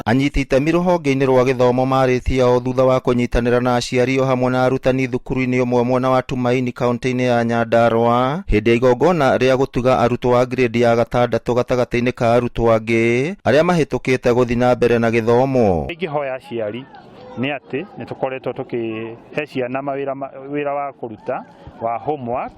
Anyiti itemi rũhonge-inĩ rwa gĩthomo marĩtie o thutha wa kũnyitanĩra na aciari o hamwe na arutani thukuru-inĩ ũmwe mwena wa Tumaini kaunti-inĩ ya Nyandarua hĩndĩ ya igongona rĩa gũtuga arutwo a grade ya gatandatũ gatagatĩ-inĩ ka arutwo angĩ arĩa mahĩtũkĩte gũthiĩ na mbere na gĩthomo. Ingĩhoya aciari nĩ atĩ nĩ tũkoretwo tũkĩhe ciana mawĩra wĩra wa kũruta wa homework,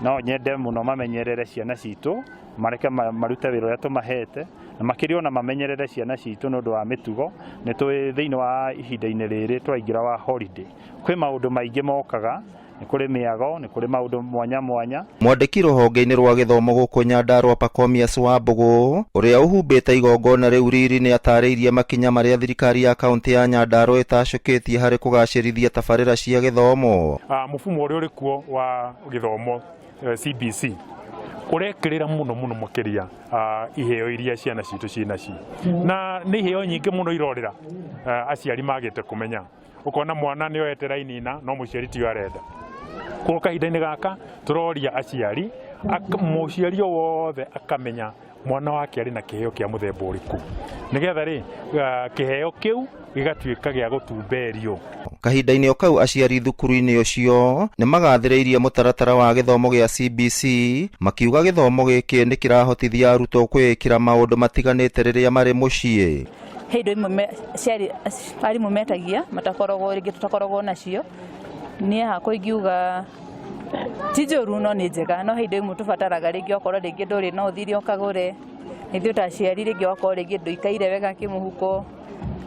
no nyende mũno mamenyerere ciana citũ, mareke marute wĩra ũrĩa tũmahete, na makĩria ona mamenyerere ciana citũ nĩ ũndũ wa mĩtugo. Nĩ tũĩ thĩinĩ wa ihinda-inĩ rĩrĩ tũraingĩra wa holiday, kwĩ maũndũ maingĩ mokaga, nĩ kũrĩ mĩago, nĩ kũrĩ maũndũ mwanya mwanya. Mwandĩki rũhonge-inĩ rwa gĩthomo gũkũ Nyandarua Pacomius Wambũgũ ũrĩa ũhumbĩte igongona rĩu riri nĩ atarĩirie makinya marĩa thirikari ya kaunti ya Nyandarua ĩtacũkĩtie harĩ kũgacĩrithia tabarĩra cia gĩthomo. Mũfumo ũrĩa ũrĩ kuo wa gĩthomo CBC ũrekĩrĩra mũno mũno makĩria iheo iria ciana citũ ciĩ nacio, na nĩ iheo nyingĩ mũno irorĩra aciari magĩte kũmenya. Ũkona mwana nĩ oete raini na no mũciari tiyo arenda. Koguo kahinda-inĩ gaka tũroria aciari, mũciari o wothe akamenya mwana wake arĩ na kĩheo kĩa mũthemba ũrĩkũ, nĩgetha rĩ kĩheo kĩu gĩgatuĩka gĩa gũtumberio. Kahinda-inĩ o kau aciari thukuru-inĩ ũcio nĩ magathĩrĩirie mũtaratara wa gĩthomo gĩa CBC makiuga gĩthomo gĩkĩ nĩ kĩrahotithia arutwo kwĩĩkĩra maũndũ matiganĩte rĩrĩa marĩ mũciĩ. He indo imwe aciari arimũ metagia matakoragwo rĩngĩ tũtakoragwo nacio. Niĩ hakwa ingiuga ti njũru no nĩ njega, no he indo imwe tũbataraga rĩngĩ okorwo rĩngĩ ndũrĩ no ũthire ũkagũre. Ithuĩ ta aciari rĩngĩ ũgakorwo rĩngĩ ndũikaire wega kĩmũhuko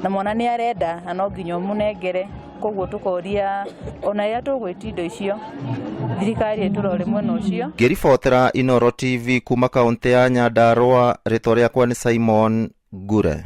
na mwana nĩ arenda na no nginya ũmũnengere. Koguo tũkoria ona rĩrĩa tũgwĩtia indo icio thirikari ĩtũrore mwena ũcio. Ngĩribotera Inooro TV kuma kaũntĩ ya Nyandarua, rĩtwa rĩakwa nĩ Simon Ngure.